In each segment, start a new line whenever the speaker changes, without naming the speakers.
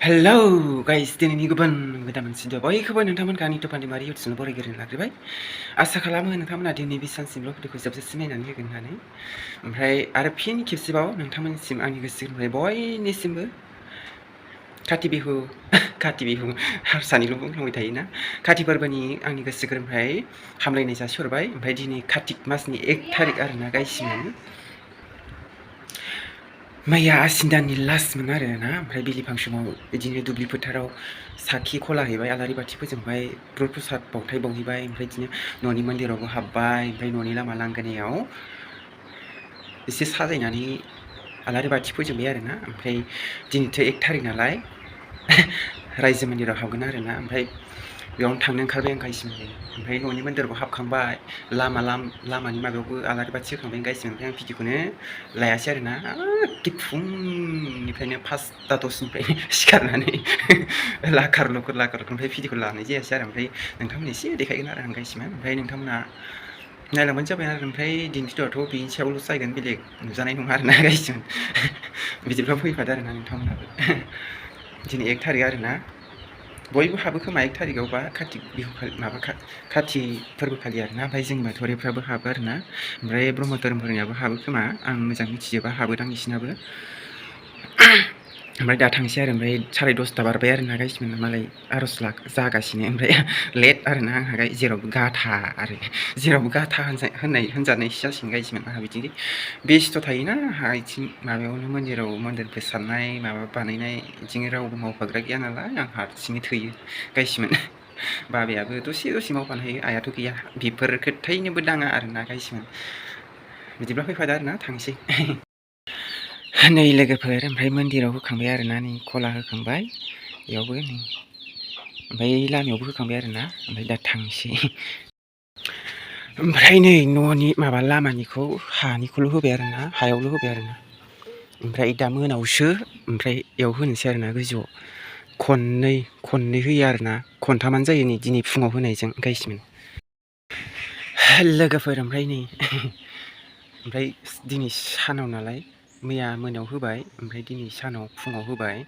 Hello guys, दिनैनि गोदान मोनसे बयखौबो नोंथांमोनखौ आंनि टपानि मारि इउटुबआव बरायग्रोनो लाग्रोबाय। आसा खालामो नोंथांमोना दिनै बे सानसिमल' भिडिअखौ जोबजासिम नायनानै होगोन होननानै। ओमफ्राय आरो फिन खेबसेबाव नोंथांमोननिसिम आंनि गोसो गोरबोनिफ्राय बयनिसिमबो काति बिहु हारसानिल' बुंफ्लांबाय थायोना, काति फोरबोनि आंनि गोसो गोरबोनिफ्राय हामलायनाय जासिहरबाय। ओमफ्राय दिनै कातिक मासनि 1 थारिख आरोना गायसिमोन। मैया आसिन दाननि लास्टमोन आरो ना। ओमफ्राय बिलिफां समाव बिदिनो दुब्लि फोथाराव साखि खला हैबाय, आलारि बाथि फोजोंबाय, बुद प्रसाद बावथाय बावहैबाय। ओमफ्राय बिदिनो न'नि मन्दिरावबो हाबबाय। ओमफ्राय न'नि लामा लांगोनायाव एसे साजायनानै आलारि बाथि फोजोंबाय आरो ना। ओमफ्राय दिनैथ' 1 थारिख नालाय रायजो मन्दिराव हाबगोन आरो ना। ओमफ्राय बेयावनो थांनो ओंखारबाय आं गायसिमोन। ओमफ्राय न'नि मन्दिरावबो हाबखांबाय, लामानि माबायावबो आलारि बाथि होखांबाय गायसिमोन। ओमफ्राय आं भिडिअखौनो लायासै आरो ना। एखे फुंनिफ्रायनो 5ता 10निफ्रायनो सिखारनानै लाखार लुखर ओमफ्राय भिडिअखौ लानाय जायासै आरो। ओमफ्राय नोंथांमोननो एसे देखायगोन आरो आं गायसिमोन। ओमफ्राय नोंथांमोना नायलांबानो जाबाय आरो। ओमफ्राय दिनै भिडिअआथ' बेनि सायावल' जागोन, बेलेग नुजानाय नङा आरो ना गायसिमोन। बिदिब्ला फैफादो आरो ना नोंथांमोनाबो। दिनै 1 थारिख आरो ना। बयबो हाबो खोमा 1 थारिखआवबा कातिक बिहु माबा काति फोरबोखालि आरो ना। ओमफ्राय जोंनि बाथौआरिफ्राबो हाबो आरो ना। ओमफ्राय ब्रह्म धोरोमफोरनियाबो हाबो खोमा, आं मोजां मिथिजोबा, हाबोदां बिसिनाबो। ओमफ्राय दा थांसै आरो। ओमफ्राय 10:30 बारबाय आरो ना गायसिमोन। मालाय आर'ज जागासिनो। ओमफ्राय लेट आरो ना आंहा जेरावबो गाथा आरो जेरावबो गाथा होनजानायसो जासिगोन गायसिमोन। आंहा बिदि बेस्थ' थायोना, आंहा बिथिं माबायावनो मन्दिर फोसाबनाय माबा बानायनाय, बिदिनो रावबो मावफाग्रा गैया नालाय आं हारसिङै थोयो गायसिमोन। बाबायाबो दसे मावफानो हायो, आइयाथ' गैया। बेफोर खोथायनोबो दाङा आरो ना गायसिमोन। बिदिब्ला फैफादो आरो ना, थांसै। नै लोगोफोर, ओमफ्राय मन्दिराव होखांबाय आरो ना, नै खला होखांबाय बेयावबो नै, ओमफ्राय लामायावबो होखांबाय आरो ना। ओमफ्राय दा थांसै। ओमफ्राय नै न'नि माबा लामानिखौ हानिखौल' होबाय आरो ना, हायावल' होबाय आरो ना। ओमफ्राय दा मोनायावसो ओमफ्राय बेयाव होनोसै आरो ना, गोजौआव खननै होयो आरो ना। खनथामानो जायो नै दिनै फुङाव होनायजों गायसिमोन लोगोफोर। ओमफ्राय नै ओमफ्राय दिनै सानाव नालाय, मैया मोनायाव होबाय, ओमफ्राय दिनै सानाव फुङाव होबाय।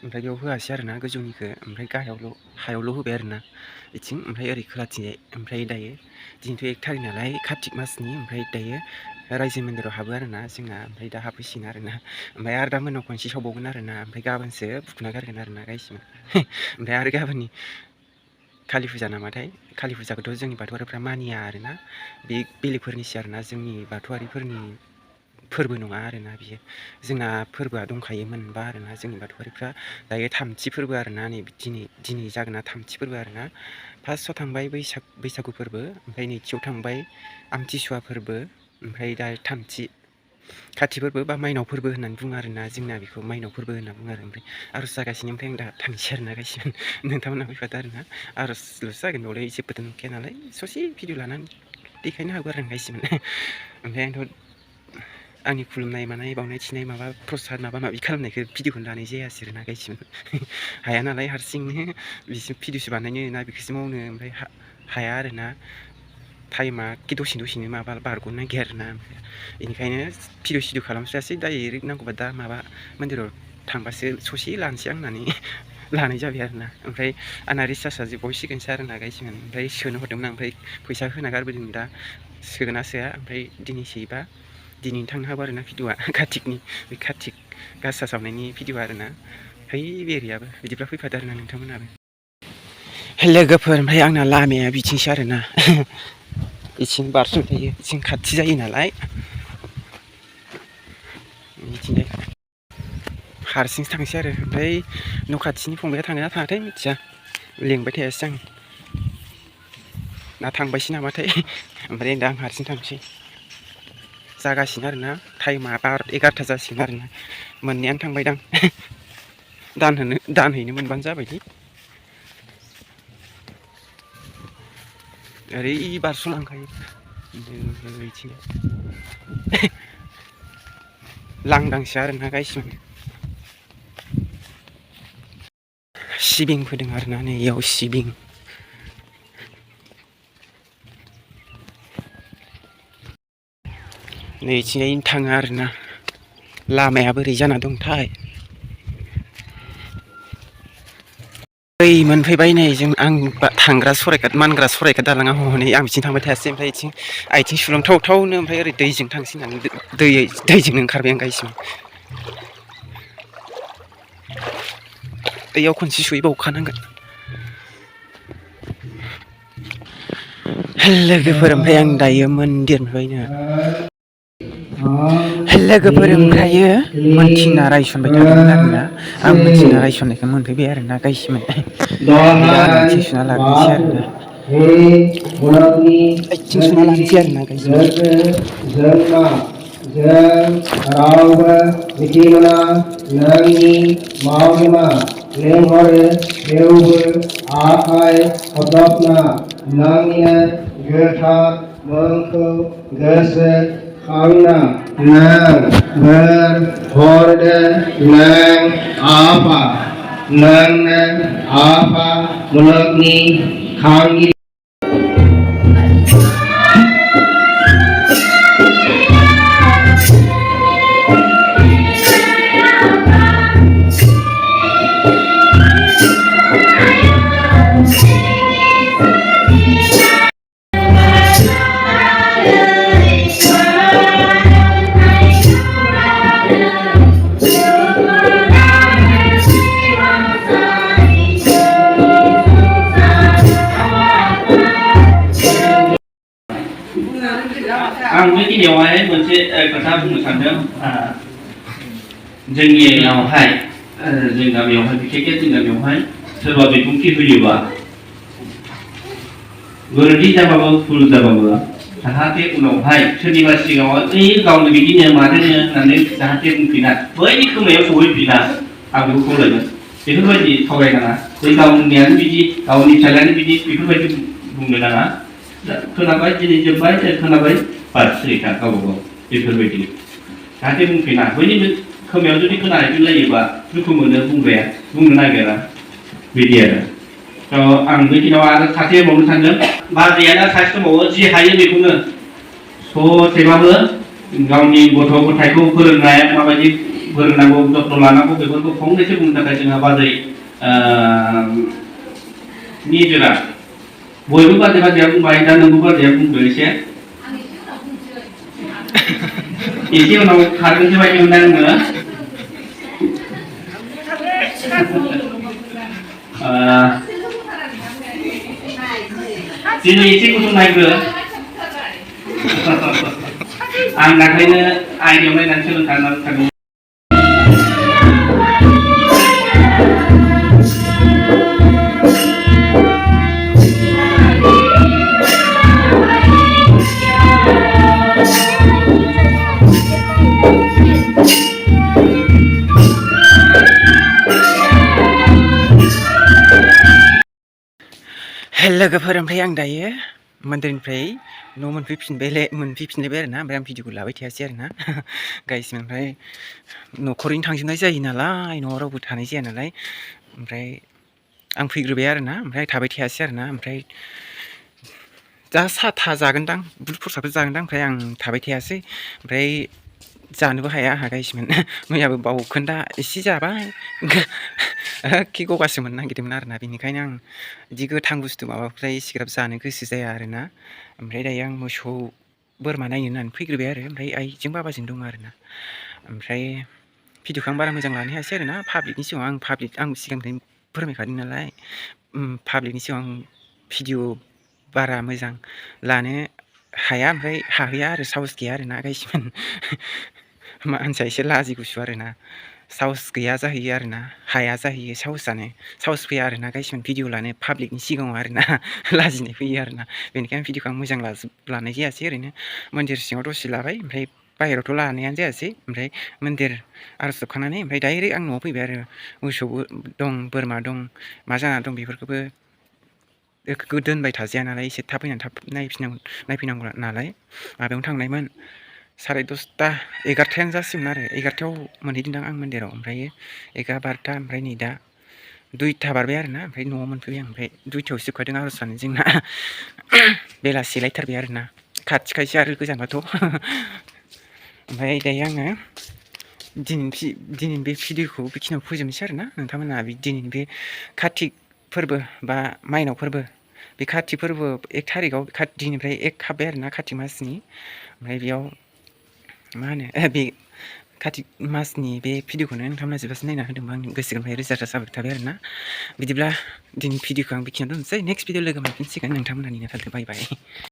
ओमफ्राय बेयाव होआसै आरो ना गोजौनिखौ, ओमफ्राय हायावल' होबाय आरो ना बिथिं। ओमफ्राय ओरै खोलाथिंजाय। ओमफ्राय दायो दिनैथ' 1 थारिख नालाय कातिक मासनि। ओमफ्राय दायो रायजो मन्दिराव हाबो आरो ना जोंना। ओमफ्राय दा हाबफैसिगोन आरो ना। ओमफ्राय आरो दा मोनायाव खनसे सावबावगोन आरो ना। ओमफ्राय गाबोनसो फुथुना गारगोन आरो ना गायसिमोन। ओमफ्राय आरो गाबोननि कालि फुजा नामाथाय, कालि फुजाखौथ' जोंनि बाथौआरिफ्रा मानिया आरो ना। बे बेलेगफोरनिसो आरो ना, जोंनि बाथौआरिफोरनि फोरबो नङा आरो ना बियो। जोंना फोरबोआ दंखायो मोनबा आरो ना, जोंनि बाथौआरिफ्रा दायो 3थि फोरबो आरो ना। नै दिनै जागोन ना 3थि फोरबो आरो ना। फार्स्टआव थांबाय बैसागु फोरबो, ओमफ्राय नैथियाव थांबाय आमथिसुवा फोरबो, ओमफ्राय दा 3थि काति फोरबो बा माइनाव फोरबो होननानै बुङो आरो ना। जोंना बेखौ माइनाव फोरबो होनना बुङो आरो। ओमफ्राय आर'ज जागासिनो। ओमफ्राय आं दा थांसै आरो ना गायसिमोन। नोंथांमोनहा फैफादो आरो ना। आर'जल'सो जागोन बेयावलाय, जेबोथ' नंखाया नालाय। ससे भिडिअ लानानै देखायनो हागौ आरो आं गायसिमोन। ओमफ्राय आंथ' आंनि खुलुमनाय मानाय बावनाय थिनाय माबा प्रसाद माबा माबि खालामनायखौ भिडिअखौनो लानाय जायासै आरो ना गायसिमोन। हाया नालाय हारसिंनो बिसोर भिडिअसो बानायनो ना बेखौसो मावनो। ओमफ्राय हाया आरो ना, टाइमा दसेनो माबा बारग'नो नागिरो आरो ना। बेनिखायनो भिडिअ खालामस्रायासै, डाइरेक्ट नांगौबा दा माबा मन्दिराव थांबासो ससे लानोसै आं होननानै लानाय जाबाय आरो ना। ओमफ्राय आंना रिसार्जआ जोबबावसिगोनसो आरो ना गायसिमोन। ओमफ्राय सोनो हरदोंमोन आं, ओमफ्राय फैसा होना गारबोदों दा। सोगोन ना सोआ, ओमफ्राय दिनैसोबा दिनैनो थांनो हागौ आरो ना भिडिअआ, कातिकनि बे कातिक गासा सावनायनि भिडिअ आरो ना। है बेरियाबो। बिदिब्ला फैफादो आरो ना नोंथांमोनाबो लोगोफोर। ओमफ्राय आंना लामाया बिथिंसो आरो ना, बिथिं बारस' थायो, बिथिं खाथि जायो नालाय बिथिंजाय हारसिंसो थांसै आरो। ओमफ्राय न' खाथिनि फंबाया थांगोन ना थाङाथाय मिथिया, लेंबाय थायासै आं, ना थांबायसै नामाथाय। ओमफ्राय दा आं हारसिं थांसै। जागासिनो आरो ना, टाइमा 11ता जासिगोन आरो ना। मोननायानो थांबायदां। दानहैनो मोनबानो जाबायलै। ओरै बारस'लांखायो बिथिं लांदांसो आरो ना गायसिमोन। सिबिं फोदों आरोना नै इयाव सिबिं नै इथिंजाय थाङो आरोना लामाया बोरै जाना दंथाय बै मोनफैबाय नै जों आं थांग्रा सराइघाट मानग्रा सराइघाट दालाङा हनै आं बिथिं थांबाय थायासै ओमफ्राय इथिं आथिं सुलांथावथावनो ओमफ्राय ओरै दैजों थांसै होननानै दैजोंनो ओंखारबाय आं गायसिम बैयाव खनसे सहैबावखानांगोन लोगोफोर ओमफ्राय आं दायो मन्दिरनिफ्रायनो लोगोफोर ओमफ्रायो मोनथिना रायसनबाय थादोंमोन आरोना आं मोनथिना रायसननायखौ मोनफैबाय आरोना गायसिमोन दा आं आथिं सुना लाग्रोनोसै आरोना आथिं सुना लानोसै आरोना गायसिमोन जों रावबो मिथि मोना नोंनि मावरिमा लेंहरो थेवबो आखाइ खबजना नोंनिनो गोथार मुंखौ गोसो खांना नों बोर हरदो नों आफा नोंनो आफा मुलुगनि खांगिरि
आं बेखिनियावहाय मोनसे खोथा बुंनो सानदों जोंनियावहाय जों गामियावहाय बिखेखके जों गामियावहाय सोरबा बिबुंथि होयोबा गोरोन्थि जाबाबो भुल जाबाबो जाहाथे उनावहाय सोरनिबा सिगाङाव ओइ गावनो बिदिनो मादोंनो होननानै जाहाथे बुंफिना बैनि खोमायाव सहैफिना आं बेखौ खावलायगोन बेफोरबायदि सावरायनाङा बै गावनियानो बिदि गावनि फिसाज्लायानो बिदि बेफोरबायदि बुंनो नाङा खोनाबाय दिनै जोब्बाय खोनाबाय बारसिखा गावबा गाव बेफोरबायदि जाहाथे बुंफिना बैनि खोमायाव जुदि खोनाहैफिनलायोबा दुखु मोनो बुंनो नागिरा बिदि आरो आं बे दिनाव आरो सासे बुंनो सानदों बाजैयानो सासे दंबावो जि हायो बेखौनो ससेबाबो गावनि गथ' गथायखौ फोरोंनाया माबायदि फोरोंनांगौ जत्न लानांगौ बेफोरखौ फंनैसो बुंनो थाखाय जोंहा बाजै निजोरा बयबो बाजैया बुंबाय दा नोंबो बाजैया बुंदो एसे उनाव खारगोनसो बायदि मोनदों आङो दिनै एसे गुसुं नायग्रो आं दाखालिनो आयदायाव नायनानै सोलोंखानानै थांदों
लोगोफोर ओमफ्राय आं दायो मन्दिरनिफ्राय न' मोनफैफिनलायबाय आरोना ओमफ्राय आं भिडिअखौ लाबाय थायासै आरोना गाइस ओमफ्राय न'खरैनो थांजोबनाय जायो नालाय न'आव रावबो थानाय जाया नालाय ओमफ्राय आं फैग्रोबाय आरोना ओमफ्राय थाबाय थायासै आरोना ओमफ्राय दा साथा जागोनदां बुद प्रसादफोर जागोनदां ओमफ्राय आं थाबाय थायासै ओमफ्राय जानोबो हाया आंहा गाइसमोन मैयाबो बावखोन्दा एसे जाबाय खि गगासो मोननो नागिरदोंमोन आरोना बेनिखायनो आं बिदि गोथां बुस्थु माबाफ्राय एसेग्राब जानो गोसो जाया आरोना ओमफ्राय दायो आं मोसौ बोरमा नायनो होननानै फैग्रोबाय आरो ओमफ्राय आइजों बाबाजों दं आरोना ओमफ्राय भिडिअखौ आं बारा मोजां लानो हायासै आरोना पाब्लिकनि सिगाङाव आं सिगांनिफ्रायनो फोरमायखादों नालाय पाब्लिकनि सिगाङाव आं भिडिअ बारा मोजां लानो हाया ओमफ्राय हाहैया आरो साहस गैया आरोना गाइसमोन मानसिया एसे लाजि गुसु आरोना साहस गैया जाहैयो आरोना हाया जाहैयो साहस फैया आरोना गाइसमोन भिडिअ लानो पाब्लिकनि सिगाङाव आरोना लाजिनाय फैयो आरोना बेनिखायनो भिडिअखौ आं मोजां लानाय जायासै ओरैनो मन्दिर सिङाव दसे लाबाय ओमफ्राय बाहेरायावथ' लानायानो जायासै ओमफ्राय मन्दिर आरज जोबखांनानै ओमफ्राय डाइरेक्ट आं न'आव फैबाय आरो मोसौबो दं बोरमा दं मा जाना दं बेफोरखौबो दोनबाय थाजाया नालाय एसे थाब फैनानै थाब नायफैनांगौ नालाय माबायावनो थांनायमोन 10:30 11थायानो जासिगोन आरो 11थायाव मोनहैदोंदां आं मन्दिराव ओमफ्राय 11 12 ओमफ्राय नै दा 2टा बारबाय आरोना ओमफ्राय न'आव मोनफैबाय आं ओमफ्राय 2टायाव जोबखादों आर'ज जानो जोंना बेलासिलायथारबाय आरोना खाथिखायसो आरो गोजानबाथ' ओमफ्राय दायो आङो दिनैनि बे भिडिअखौ बेखिनियाव फोजोबनोसै आरोना नोंथांमोना दिनैनि बे कार्तिक फोरबो बा माइनाव फोरबो बे कार्तिक फोरबो 1 थारिखआव दिननिफ्राय 1 हाबबाय आरोना कार्तिक मासनि ओमफ्राय बेयाव मा होनो बे कार्तिक मासनि बे भिडिअखौनो नोंथांमोना जोबजासिम नायना होदोंबा आंनि गोसो गोरबोनिफ्राय रोजा रोजा साबायखर थाबाय आरोना बिदिब्ला दिनै भिडिअखौ आं बेखिनियाव दोननोसै नेक्स्ट भिडिअ लोगो मोनफिनसिगोन नोंथांमोना नेना थादो बाय बाय